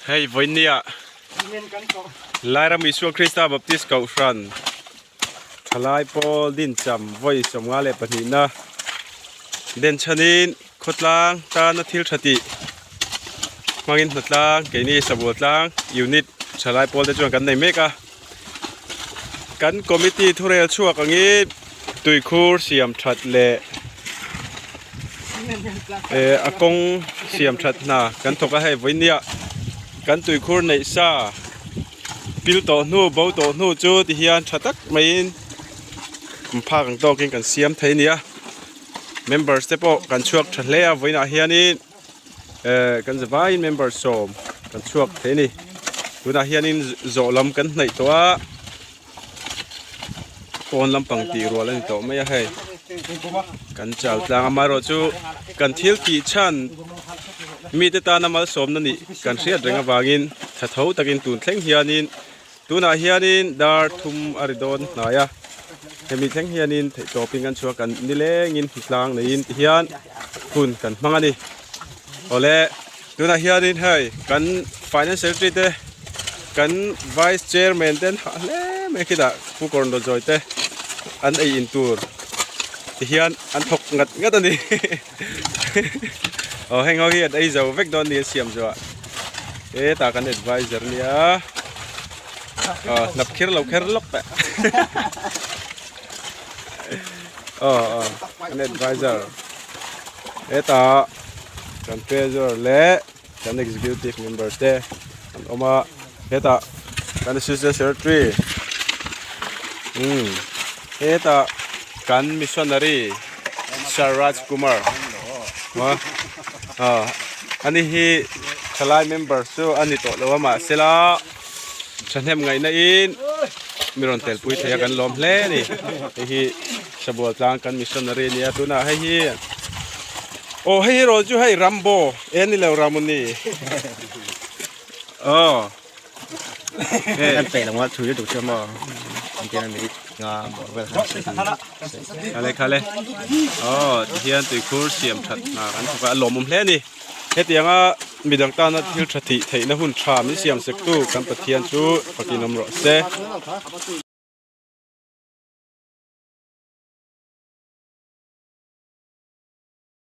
Hei vawinia Lairam Isua Krista Baptist Kohhran thalai pawl dincham vawi 52 na denchhanin khawtlang tana thil tha tih hmangin hnatlang keini Sabual tlang unit thalai pawl te chuan kan nei mek a. Kan committee thurel chhuak angin tuikhur siam that leh eh a kawng siam that hna kan thawk a hei vawinia kan tuikhur neih sa pil tawh hnu bo tawh hnu chu ti hian tha tak maiin phak ang tawkin kan siam thei a ni a members te pawh kan chhuak tha hle a vawiinah hianin. Eh kan zavaiin member sawm kan chhuak thei a ni tunah hianin zawh lam kan hnaih tawh a pawn lampang tih rual a ni tawh mai a hei kan chal tlang a amaherawhchu kan thil tih chhan mite tana malsawmna nih kan hriat reng avangin tha tho takin tun thleng hianin Tunah hianin dar thum a ri dawn hnai a, hemi thleng hianin theihtawpin kan chhuak kan nilengin tlang neiin ti hian hun kan hmang a ni. Awle tunah hianin hei kan finance secretary te kan vice chairman te an hah hle mai khitah Pu Kawrnaw Zawi te an ei in tur ti hian an thawk ngat ngat a ni. Aw heng ho hi an ei zo vek dawn ni a siam zuah hetah kan adviser nia aw hnap kher lo kher lawk teh aw aw kan adviser hetah kan treasurer leh kan executive member te an awm a hetah kan assistant secretary umm hetah kan missionary Sir Raj Kumar maw aw ani hi thalai member chu a ni tawh lo a mahsela thahnem ngaihna in mi rawn telpui thei a kan lawm hle a ni hei hi Sabual tlang kan missionary a nia tunah hei hi aw hei hi rawn chu hei Rambo e ni lo Ramoni aw an peih lo a thui lutuk chu maw an tia mi nga bawr vel khan khale khale aw tihian tuikhur siam that hna kan thawk a a lawmawm hle a ni hetianga midang tana thil tha thih theihna hun tha min siam sektu kan Pathian chu fakin awm rawh se.